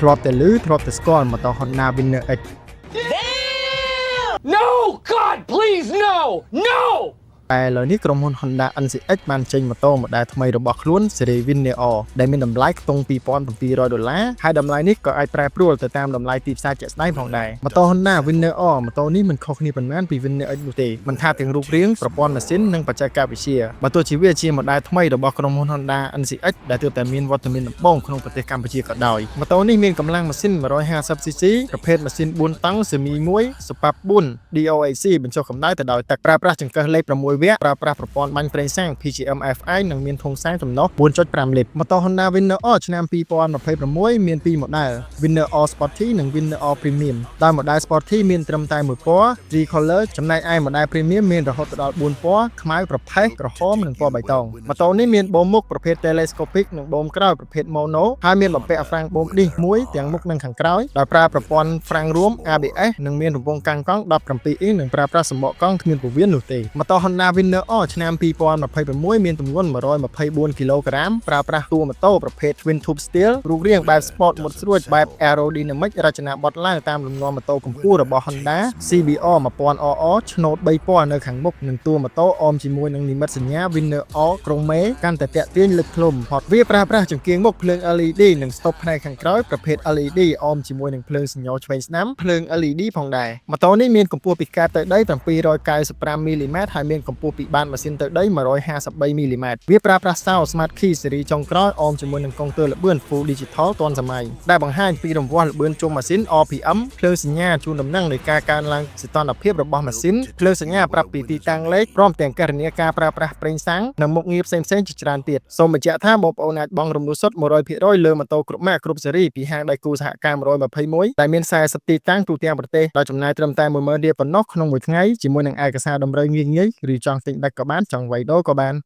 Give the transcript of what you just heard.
ធ្លាប់តែឮធ្លាប់តែស្គាល់ម៉ូតូ Honda Winner X No! God, please, no! No! តែឥឡូវនេះក្រុមហ៊ុន Honda NCX បានចេញម៉ូតូ model ថ្មីរបស់ខ្លួនស៊េរី Winner R ដែលមានតម្លៃខ្ទង់2700ដុល្លារហើយតម្លៃនេះក៏អាចប្រែប្រួលទៅតាមតម្លៃទីផ្សារជាក់ស្ដែងផងដែរម៉ូតូ Honda Winner R ម៉ូតូនេះមិនខុសគ្នាប៉ុន្មានពី Winner X នោះទេមិនថាទាំងរូបរាងប្រព័ន្ធម៉ាស៊ីននិងបច្ចេកវិទ្យាបើទោះជាវាជា model ថ្មីរបស់ក្រុមហ៊ុន Honda NCX ដែលទើបតែមានវត្តមានដំបូងក្នុងប្រទេសកម្ពុជាក៏ដោយម៉ូតូនេះមានកម្លាំងម៉ាស៊ីន 150cc ប្រភេទម៉ាស៊ីន4តង់សេមី1សប៉ាប់4 DOHC បញ្ចុះកម្ដៅទៅដោយទឹកប្រើប្រាស់ចង្កឹះលេខ6វគ្គប្រើប្រាស់ប្រព័ន្ធបាញ់ប្រេងសាំង PGM FI និងមានធុងសាំងចំណុះ4.5លីត្រម៉ូតូ Honda Winner R ឆ្នាំ2026មាន2 model Winner R Sporty និង Winner R Premium ដោយ model Sporty មានត្រឹមតែមួយពណ៌ Three Color ចំណែកឯ model Premium មានរហូតដល់4ពណ៌ខ្មៅប្រផេះក្រហមនិងពណ៌បៃតងម៉ូតូនេះមានបូមមុខប្រភេទ Telescopic និងបូមក្រោយប្រភេទ Mono ហើយមានបំពាក់ហ្វ្រាំងបូមឌីសមួយទាំងមុខនិងខាងក្រោយដោយប្រើប្រព័ន្ធហ្វ្រាំងរួម ABS និងមានរង្វង់កាំងកង់17អ៊ីងនិងប្រើប្រាស់សំបកកង់គ្មានពោះវៀននោះទេម៉ូតូ Honda Winner R ឆ្នាំ2026មានទម្ងន់124គីឡូក្រាមប្រើប្រាស់តួម៉ូតូប្រភេទ Twin Tube Steel រូបរាងបែប Sport មុតស្រួចបែប Aerodynamic រចនាបថឡើងតាមលំនាំម៉ូតូកម្ពុជារបស់ Honda CBR 1000RR ឆ្នូត3ពណ៌នៅខាងមុខនិងតួម៉ូតូអមជាមួយនឹងនិមិត្តសញ្ញា Winner R ក្រុងមេកាន់តែតាក់ទាញលេចធ្លោបំផុតវាប្រើប្រាស់ចង្គៀងមុខភ្លើង LED និងស្តុបផ្នែកខាងក្រោយប្រភេទ LED អមជាមួយនឹងភ្លើងសញ្ញាឆ្វេងស្ដាំភ្លើង LED ផងដែរម៉ូតូនេះមានកម្ពស់ពីកែបទៅដី795មីលីម៉ែត្រហើយមានកម្ពស់ពីបាតម៉ាស៊ីនទៅដី153មីលីម៉ែត្រវាប្រើប្រាស់សោ Smart Key ស៊េរីចុងក្រោយអមជាមួយនឹងកុងទ័រល្បឿន Full Digital ទាន់សម័យដែលបង្ហាញពីរង្វាស់ល្បឿនជុំម៉ាស៊ីន RPM ភ្លើងសញ្ញាជូនដំណឹងនៃការកើនឡើងសីតុណ្ហភាពរបស់ម៉ាស៊ីនភ្លើងសញ្ញាប្រាប់ពីទីតាំងលេខព្រមទាំងករណីការប្រើប្រាស់ប្រេងសាំងនិងមុខងារផ្សេងៗជាច្រើនទៀតសូមបញ្ជាក់ថាបងប្អូនអាចបង់រំលោះសុទ្ធ100%លើម៉ូតូគ្រប់ម៉ាកគ្រប់ស៊េរីពីហាងដៃគូសហការ121ដែលមាន40ទីតាំងទូទាំងប្រទេសដោយចំណាយត្រឹមតែ10000រៀលប៉ុណ្ណោះក្នុងមួយថ្ងៃជាមួយនឹងឯកសារតម្រូវងាយៗឬចង់ទិញដាច់ក៏បានចង់វៃដូក៏បាន។